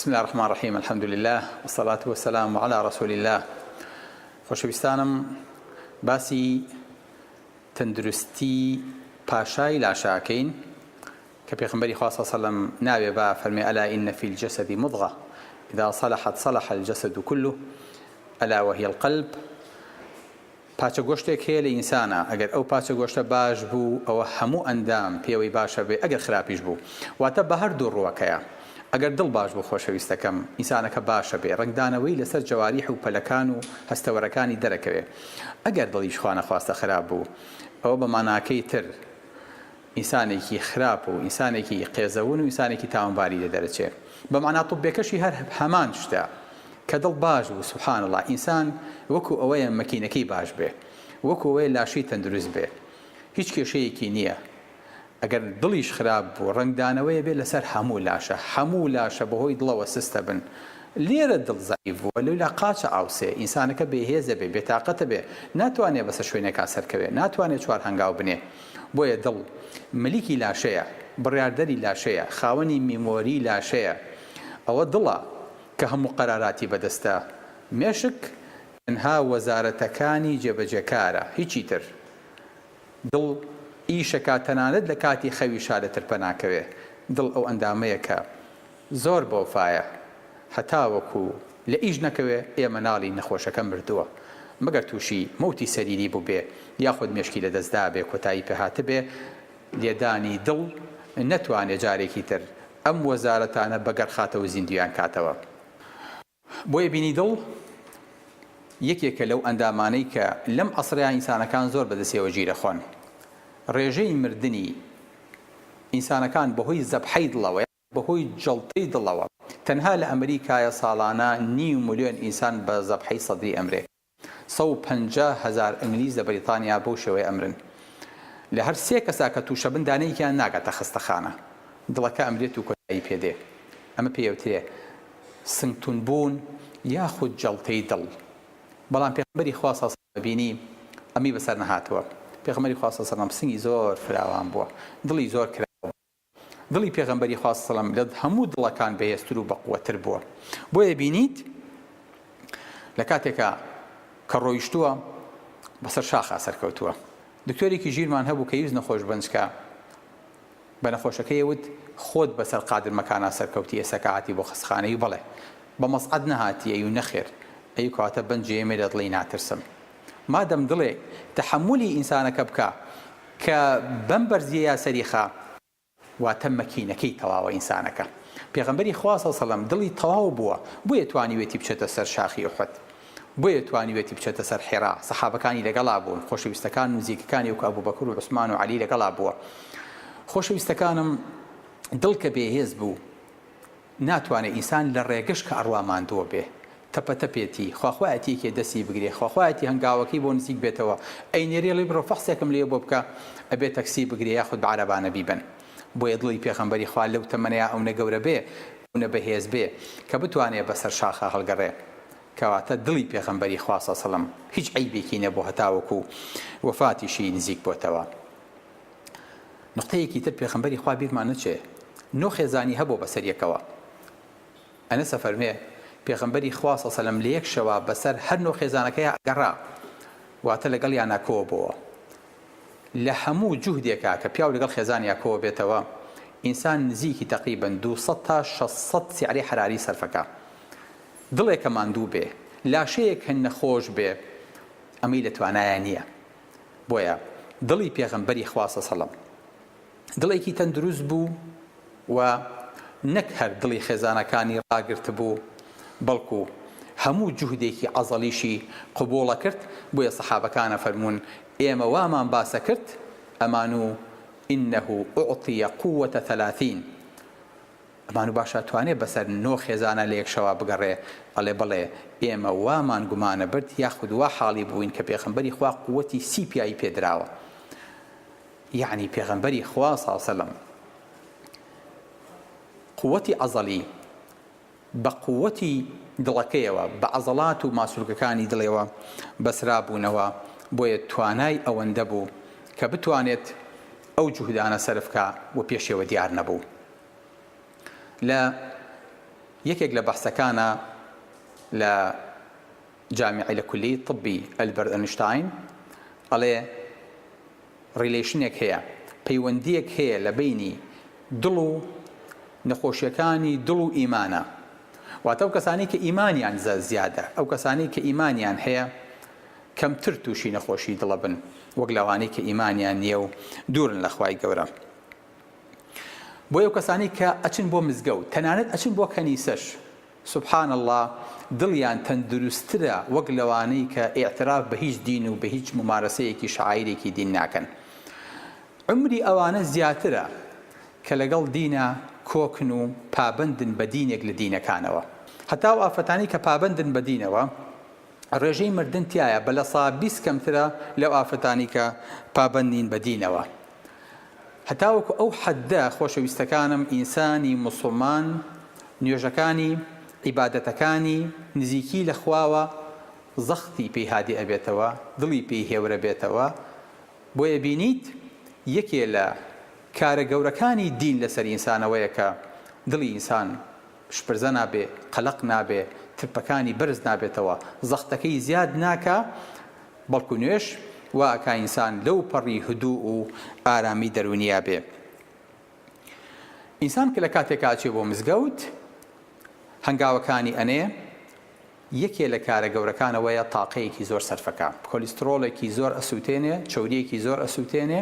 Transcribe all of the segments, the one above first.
بسم اللە الرحمن الرحیم الحمد للە والصلاة والسلام علی رسول اللە خۆشەویستانم باسی تەندروستی پاشای لاشە ئەکەین کە پێغەمبەری خوا صلی سەلەم ناوێ با فەرمێ الا ان فی الجسد مضغە اذا صلحت صلح الجسد كله الا وهي القلب پارچە گۆشتێک هەیە لە ئینسانا ئەگەر ئەو پارچە گۆشتە باش بوو ئەوە هەموو ئەندام پێوەی باشە بێ ئەگەر خراپیش بوو واتە بە هەردوو ڕووەکەیە ئەگەر دڵ باش بوو خۆشەویستەکەم ئینسانەکە باشە بێ ڕەنگدانەوەی لەسەر جەواریح و پەلەکان و هەستەوەرەکانی دەرەکەوێ ئەگەر دڵیش خوانەخواستە خراپ بوو ئەوە بە ماناکەی تر ئینسانێکی خراپ و ئینسانێکی قێزەون و ئینسانێکی تاوانباری لێ دەرەچێ بە مانا طبێکەشی هەر هەمان شتە کە دڵ باش بوو سبحان اللە ئینسان وەکو ئەوەیە مەکینەکەی باش بێ وەکو ئەوەیە لاشەی تەندروست بێ هیچ کێشەیەکی نییە ئەگەر دڵیش خراپ بوو ڕەنگدانەوەیە بێ لەسەر هەموو لاشە هەموو لاشە بەهۆی دڵەوە سستە بن لێرە دڵ زەعیف بووە لەولا قاچە ئاوسێ ئینسانەکە بێهێزە بێ بێتاقەتە بێ ناتوانێ بەسەر شوێنێکا سەرکەوێ ناتوانێ چوار هەنگاو بنێ بۆیە دڵ ملیکی لاشەیە، بڕیاردەری لاشەیە، خاوەنی میمۆری لاشەیە. ئەوە دڵە کە هەموو قەراراتی بەدەستە. مێشک تەنها وەزارەتەکانی جێبەجێکارە، هیچی تر. دڵ ئیشەکا تەنانەت لە کاتی خەویشا لە ترپە ناکەوێ. دڵ ئەو ئەندامەیە کە زۆر بەوەفایە هەتاوەکو لە ئیش نەکەوێ ئێمە ناڵین نەخۆشەکە مردووە مەگەر تووشی مەوتی سەریری بووبێ یاخود مێشکی لەدەست دابێ کۆتایی پێهاتبێ لێدانی دڵ نەتوانێ جارێکی تر ئەم وەزارەتانە بەگەڕخاتەوە زیندویان کاتەوە. بۆیە بینی دڵ یەکێکە لەو ئەندامانەی کە لەم عەسرەیا ئینسانەکان زۆر بەدەستیەوە گیرەخۆن. ڕێژەی مردنی ئینسانەکان بەهۆی زەبحەی دڵەوە بەهۆی جەڵتەی دڵەوە تەنها لە ئەمریکایە ساڵانە نیو ملیۆن ئینسان بە زەبحەی سەدری ئەمرێ. 150 هەزار ئینگلیز لە بەریتانیا بەو شێوەیە ئەمرن. لە هەر سێ کەسا کە تووشەبن دانەیەکیان ناگاتە خەستەخانە. دڵەکە ئەمرێت و کۆتایی پێ دێ. ئەمە پێی ئەوترێ سنگ توند بوون یاخود جەڵتەی دڵ. بەڵام پێغەمبەری خوا صلی اللە بینی ئەمەی بەسەر نەهاتووە. پێغەمبەری خوا صلی اللە سنگی زۆر فراوان بووە. دڵی زۆر کراوە بووە. دڵی پێغەمبەری خوا صلی اللە لە هەموو دڵەکان بەهێزتر و بەقوەتر بووە. بۆیە بینیت لە کاتێکا کە ڕۆیشتووە بەسەر شاخا سەرکەوتووە. دکتۆرێکی ژیرمان هەبوو کە یوز نەخۆش بنچکە بە نەخۆشەکەی وت خۆت بەسەر قادرمەکانا سەرکەوتی ئێستا کە هاتی بۆ خەستخانە ی بەڵێ بە مەسعەد نەهاتی ئەی و نەخێر ئەی کەواتە بەنجێ مێ لە دڵی ناترسم مادەم دڵێ تەحەمولی ئینسانەکە بکا کە بەم بەرزیەیا سەری خا واتە مەکینەکەی تەواوە ئینسانەکە پێغەمبەری خوا صلی سلم دڵی تەواو بووە بۆیە توانیوێتی بچێتە سەر شاخی ئوحد بۆیە توانیوێتی بچێتە سەر حیڕا سەحابەکانی لەگەڵا بوون خۆشەویستەکان و نزیکەکانی وەکو ئەبوبەکر و عوسمان و عەلی لەگەڵا بووە خۆشەویستەکانم دڵ کە بێهێز بوو ناتوانێ ئینسان لە ڕێگەش کە ئەڕوا ماندووە بێ تەپە تەپێتی خواخوایەتی یەکێ دەستی بگرێ خواخوایەتی هەنگاوەکەی بۆ نزیک بێتەوە ئەینێرێ ڵێ بڕۆ فەحسێکم لێ بۆ بکە ئەبێ تەکسی بگرێ یاخود بە عەرەبانە بیبەن بۆیە دڵی پێغەمبەری خوا لەو تەمەنەیا ئەونە گەورە بێ ئەونە بەهێز بێ کە بتوانێ بەسەر شاخا هەڵگەڕێ کەواتە دڵی پێغەمبەری خوا صلی سلم هیچ عەیبێکی نەبوو هەتاوەکو وەفاتیشی نزیک بۆتەوە. نوقتەیەکی تر پێغەمبەری خوا بیرمان نەچێ نۆ خێزانی هەبووە بەسەر یەکەوە ئەنەس ئەفەرموێ پێغەمبەری خوا صلی سلم لە یەک شەوا بەسەر هەر نۆ خێزانەکەیا ئەگەڕا واتە لەگەڵیانا کۆ بۆوە لە هەموو جوهدێکا کە پیاو لەگەڵ خێزانیا کۆ بێتەوە ئینسان نزیکی تەقریبەن 200 تا 600 سعرەی حەراری سەرفەکا دڵێکە ماندوو بێ لاشەیەک کە نەخۆش بێ ئەمەی لە توانایا نییە بۆیە دڵی پێغەمبەری خوا صلم دڵێکی تەندروست بوو و نەک هەر دڵی خێزانەکانی ڕاگرتبوو بەڵکو هەموو جوهدێکی عەزەڵیشی قبوڵەکرد بۆیە سەحابەکان ئەفەرموون ئێمە وامان باسەکرد ئەمانو انه اعطی قوة ثلاثین ئەمانو باشە ئەتوانێ بەسەر نۆ خێزانا لە یەک شەوا بگەڕێ؟ ئەڵێ بەڵێ، ئێمە وامان گومانە برد یاخود وا حاڵی بووین کە پێغەمبەری خوا قووەتی سی پیاوی پێ دراوە. یەعنی پێغەمبەری خوا صلی اللە علیە وسلم قووەتی عەزەڵی بە قووەتی دڵەکەیەوە بە عەزەڵات و ماسولکەکانی دڵێوە بەسرابوونەوە بۆیە توانای ئەوەندە بوو کە بتوانێت ئەو جوهدانە سەرف کا و پێشێوە دیار نەبوو. لە. یەکێک لە بەحسەکانە لە جامیعی لە کولیەی طبی ئەلبەرت ئەنشتاین ئەڵێ relation ێک هەیە، پەیوەندییەک هەیە لە بەینی دڵ و نەخۆشیەکانی دڵ و ئیمانە. واتە ئەو کەسانەی کە ئیمانیان زیادە، ئەو کەسانەی کە ئیمانیان هەیە کەمتر تووشی نەخۆشی دڵ ئەبن وەک لەوانەی کە ئیمانیان نییە و دوورن لە خوای گەورە. بۆیە ئەو کەسانەی کە ئەچن بۆ مزگەوت، تەنانەت ئەچن بۆ کەنیسەش، سبحان اللە دڵیان تەندروستترە وەک لەوانەی کە ئیعتراف بە هیچ دین و بە هیچ مومارەسەیەکی شەعایرێکی دین ناکەن. عومری ئەوانە زیاترە کە لەگەڵ دینا کۆکن و پابەندن بە دینێک لە دینەکانەوە. هەتا ئەو ئافرەتانەی کە پابەندن بە دینەوە ڕێژەی مردن تیایا بە 20% کەمترە لەو ئافرەتانەی کە پابەند نین بە دینەوە. هەتاوەکو ئەو حەددە خۆشەویستەکانم ئینسانی موسڵمان نوێژەکانی، عیبادەتەکانی، نزیکی لە خواوە زەختی پێی هادی ئەبێتەوە، دڵی پێی هێورەبێتەوە، بۆیە بینیت یەکێ لە کارە گەورەکانی دین لەسەر ئینسان ئەوەیە کە دڵی ئینسان شپرزە نابێ، قەلەق نابێ، ترپەکانی بەرز نابێتەوە، زەختەکەی زیاد ناکا، بەڵکو نوێژ وا ئەکا ئینسان لەو پەڕی هدوء و ئارامی دەروونیا بێ. ئینسان کە لە کاتێکا ئەچێ بۆ مزگەوت هەنگاوەکانی ئەنێ، یەکێ لە کارە گەورەکان ئەوەیە تاقەیەکی زۆر سەرفەکا، کۆلیسترۆڵێکی زۆر ئەسووتێنێ، چەورییەکی زۆر ئەسووتێنێ،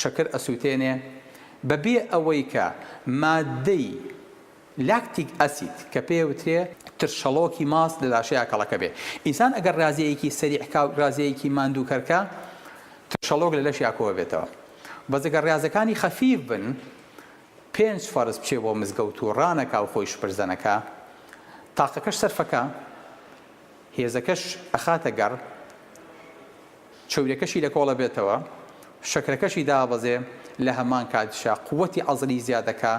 شەکر ئەسووتێنێ، بەبێ ئەوەی کە ماددەی lactic acid کە پێ وترێ ترشەڵۆکی ماست لە لاشەیا کەڵەکە بێ. ئینسان ئەگەر ڕازیەیەکی سەریع کا و ڕازیەیەکی ماندووکەر کا ترشەڵۆک لە لەشیا کۆ بێتەوە. بەس ئەگەر ڕیازەکانی خەفیف بن پێنج فەرز بچێ بۆ مزگەوت و ڕانەکا و خۆی شپرزە نەکا تاقەکەش سەرفەکا هێزەکەش ئەخاتە گەڕ چەوریەکەشی لە کۆڵ ئەبێتەوە، شەکرەکەشی دابەزێ، لە هەمان کاتیشا قوەتی عەزڵی زیاد ئەکا،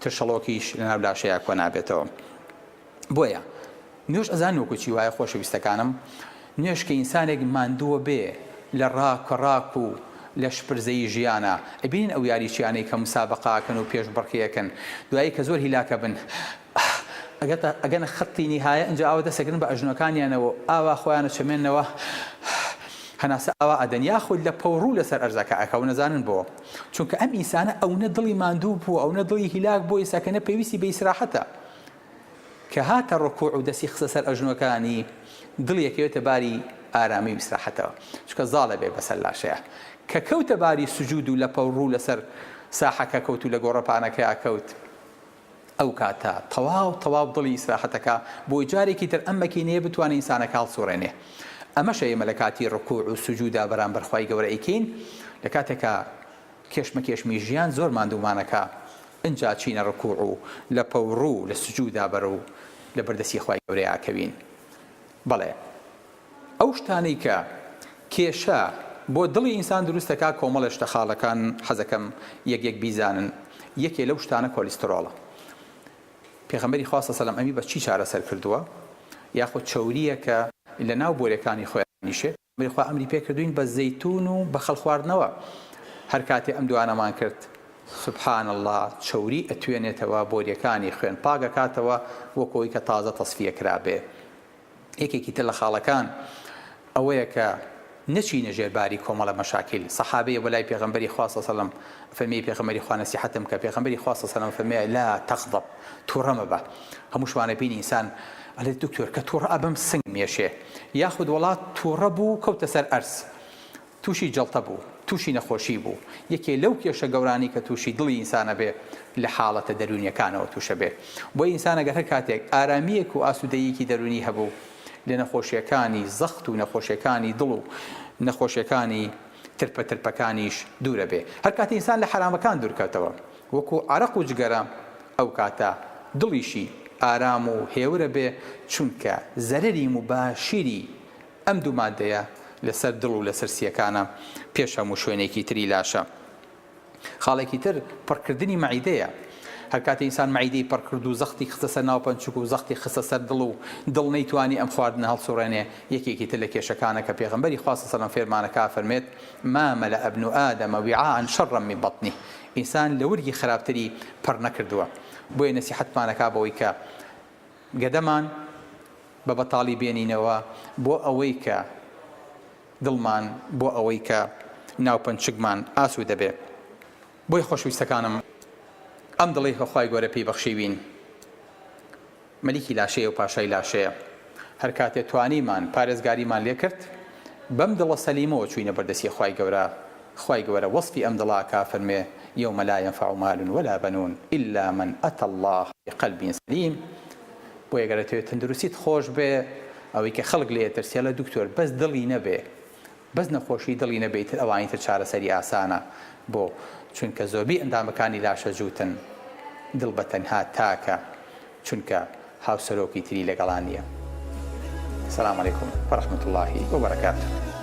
ترشەڵۆکیش لە ناو لاشەیا کۆ نابێتەوە. بۆیە نوێژ ئەزانن وەکو چی وایە خۆشەویستەکانم؟ نوێژ کە ئینسانێک ماندووە بێ لە ڕاک ڕاک و لە شپرزەیی ژیانا، ئەبینن ئەو یاریچیانەی کە مسابەقە ئەکەن و پێشبڕکێ ئەکەن، دوایی کە زۆر هیلاک ئەبن، ئەگەتە ئەگەنە خەتی نیهایە ئینجا ئاوا دەست ئەگرن بە ئەژنۆکانیانەوە و ئاوا خۆیان ئەچەمێننەوە هەناسە ئاوا ئەدەن یاخود لە پەوڕوو لەسەر ئەرزەکە ئەکەون ئەزانن بۆ چونکە ئەم ئینسانە ئەونە دڵی ماندوو بووە ئەونە دڵی هیلاک بووە ئێستا کە نە پێویستی بە ئیسراحەتە کە هاتە ڕکوع و دەستی خستە سەر ئەژنۆکانی دڵی ئەکەوێتە باری ئارامی و ئیسراحەتەوە چونکە زاڵ ئەبێ بەسەر لاشەیا کە کەوتە باری سجود و لە پەوڕوو لەسەر ساحەکە کەوت و لە گۆڕەپانەکەیا کەوت ئەو کاتە تەواو تەواو دڵی ئیسراحەت ئەکا بۆی جارێکی تر ئەم مەکینەیە بتوانێ ئینسانەکە هەڵسوڕێنێ ئەمەشە ئێمە لە کاتی ڕکوع و سجودا بەرامبەر خوای گەورە ئەیکەین لە کاتێکا کێشمەکێشمی ژیان زۆر ماندوومان ئەکا ئنجا چینە ڕکوع و لە پەوڕوو لە سجودا بەرەو لە بەردەستی خوای گەورەیا ئەکەوین بەڵێ ئەو شتانەی کە کێشە بۆ دڵی ئینسان دروست دەکا کۆمەڵێ شتە خاڵەکان حەزەکەم یەک یەک بیزانن یەکێ لەو شتانە کۆلیسترۆڵە پێغەمبەری خوا صلی سەلام ئەمی بە چی چارەسەر کردووە یاخود چەورییە کە لە ناو بۆرێکانی خۆیان نیشێ پێغەمبەری خوا ئەمری پێ کردووین بە زەیتون و بە خەل خواردنەوە هەر کاتێ ئەم دوانەمان کرد سبحان اللە چەوری ئەتوێنێتەوە بۆریەکانی خوێن پاک ئەکاتەوە وەکو ئەوەی کە تازە تەسفیە کرابێ. یەکێکی تر لە خاڵەکان ئەوەیە کە نەچینە ژێر باری کۆمەڵە مەشاکیل، سەحابەیە بۆ لای پێغەمبەری خوا صلی اللە علیە وسلم فەرمی پێغەمبەری خوا نەسیحەتم بکە، پێغەمبەری خوا صلی اللە علیە وسلم فەرمی لا تغضب توڕە مەبە، هەمووشمان ئەبینی ئینسان ئەڵێ دکتۆر کە توڕە ئەبم سنگم ئێشێ، یاخود وەڵا توڕە بوو کەوتە سەر ئەرز، تووشی جەڵتە بوو، تووشی نەخۆشی بوو، یەکێ لەو کێشە گەورانەی کە تووشی دڵی ئینسان ئەبێ لە حاڵەتە دەروونیەکانەوە تووش ئەبێ. بۆیە ئینسان ئەگەر هەر کاتێک ئارامییەک و ئاسوودەییەکی دەروونی هەبوو لە نەخۆشیەکانی زەخت و نەخۆشیەکانی دڵ و نەخۆشیەکانی ترپە ترپەکانیش دوور ئەبێ. هەر کاتێ ئینسان لە حەرامەکان دوور کەوتەوە وەکوو عەرەق و جگەرە ئەو کاتە دڵیشی ئارام و هێور ئەبێ چونکە زەرەری موباشیری ئەم دوو ماددەیە لەسەر دڵ و لەسەر سییەکانە پێش هەموو شوێنێکی تری لاشە. خاڵێکی تر پڕکردنی مەعیدەیە. هەرکاتێ ئینسان مەعیدەی پڕکرد و زەختی خستە سەر ناوپەنچک و زەختی خستە سەر دڵ و دڵ نەیتوانی ئەم خواردنە هەڵسوڕێنێ یەکێکی تر لە کێشەکانە کە پێغەمبەری خوا صلی اللە علیە و سلم فێرمانەکا فەرمێت ما ملأ ابن آدم وعاء شرا من بطنه ئینسان لە ورگی خراپتری پڕ نەکردووە بۆیە نەسیحەتمانەکا بەوەی کە. گەدەمان بە بەتاڵی بێنینەوە بۆ ئەوەی کە دڵمان بۆ ئەوەی کە ناوپەنچکمان ئاسوودە بێ. بۆیە خۆشەویستەکانم ئەم دڵەی کە خوای گەورە پێی بەخشیوین مەلیکی لاشەیە و پاشای لاشەیە هەر کاتێ توانیمان پارێزگاریمان لێ کرد بەم دڵە سەلیمەوە چوینە بەردەستی خوای گەورە خوای گەورە وەسفی ئەم دڵە ئەکا فەرموێ یوم لا ینفع مال ولا بنون الا من اتی اللە بقلب سلیم بۆیە گەر ئەتەوێ تەندروستیت خۆش بێ ئەوەی کە خەڵک لێ ئەترسێ ئەڵێ دکتۆر بەس دڵی نەبێ بەس نەخۆشی دڵی نەبێ ئیتر ئەوانی تر چارەسەری ئاسانە بۆ؟ چونکە زۆربەی ئەندامەکانی لاشە جووتن دڵ بە تەنها تاکە چونکە هاوسەرۆکی تری لەگەڵا نیە. سلام علیکم ورحمة اللە وبرکاته.